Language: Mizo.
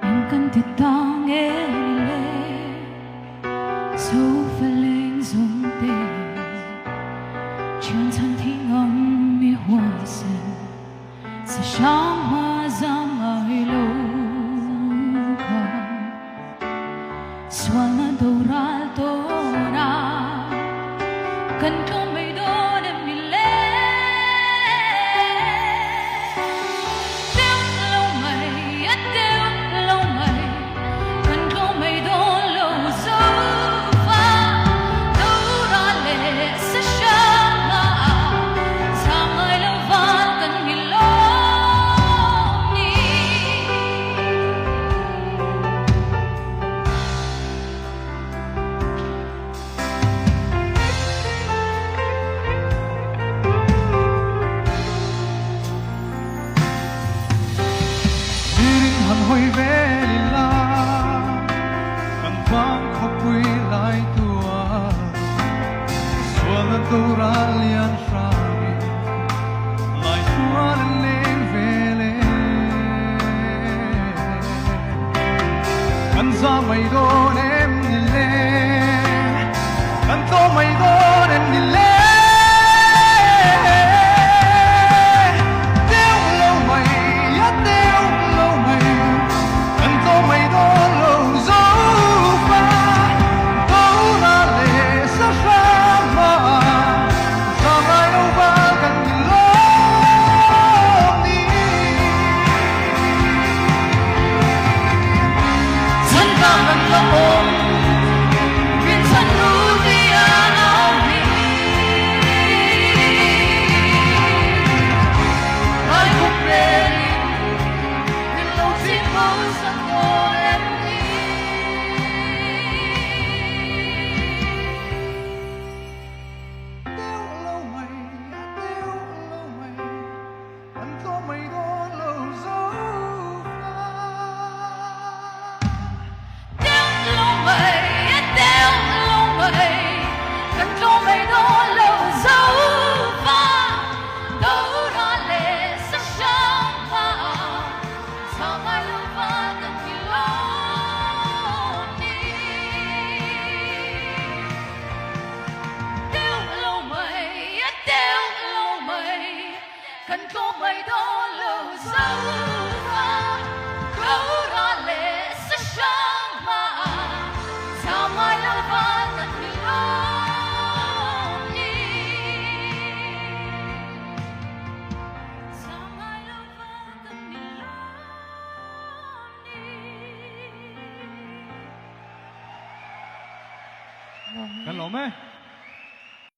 Eng kan ti ta nge ni le Sofa leng zawng te Thian chhan thi ngam mi huaisen Sa hrang hma zam ngai lo kha Sualna doral tawn a Kan tlawm mai dawn em ni le Deuh lo mai a deuh lo mai Kan tlawm mai dawn lo zo fa Doral leh sa hrang hma Zam ngai lo van kan ni lawm ni. Miring han hawi vel ila, kan vang khawpui lai tua sualna tura lian hrangin lai tual an leng vel e. Kan za mai dawn em ni le, kan tlaw mai dawn em ni le. Deuh lo mai, a deuh lo mai, kan tlaw mai dawn lo zo fa. Dona leh sa hrang hma, za ngai lo val kan ni lawm ni. Chhan kan la awm, min chhan ru tia au hi. Ngai khawp relin min lo chim ho sak dawn em ni? Deuh lo mai, a deuh lo mai. Kan tlawm mai dawn lo zo fa. Deuh lo mai, a deuh lo mai, kan tlawm mai dawn lo zo fa. Dora leh sa hrang hma, chha ngai lo va kan ti lawm ni. Deuh lo mai, a deuh lo mai. Kan tlawm mai dawn lo zo va, Dora leh sa hrang hma zam ngai lo va kan ni lawm ni. Zam ngai lo va kan ni lawm ni. Kan lawm e.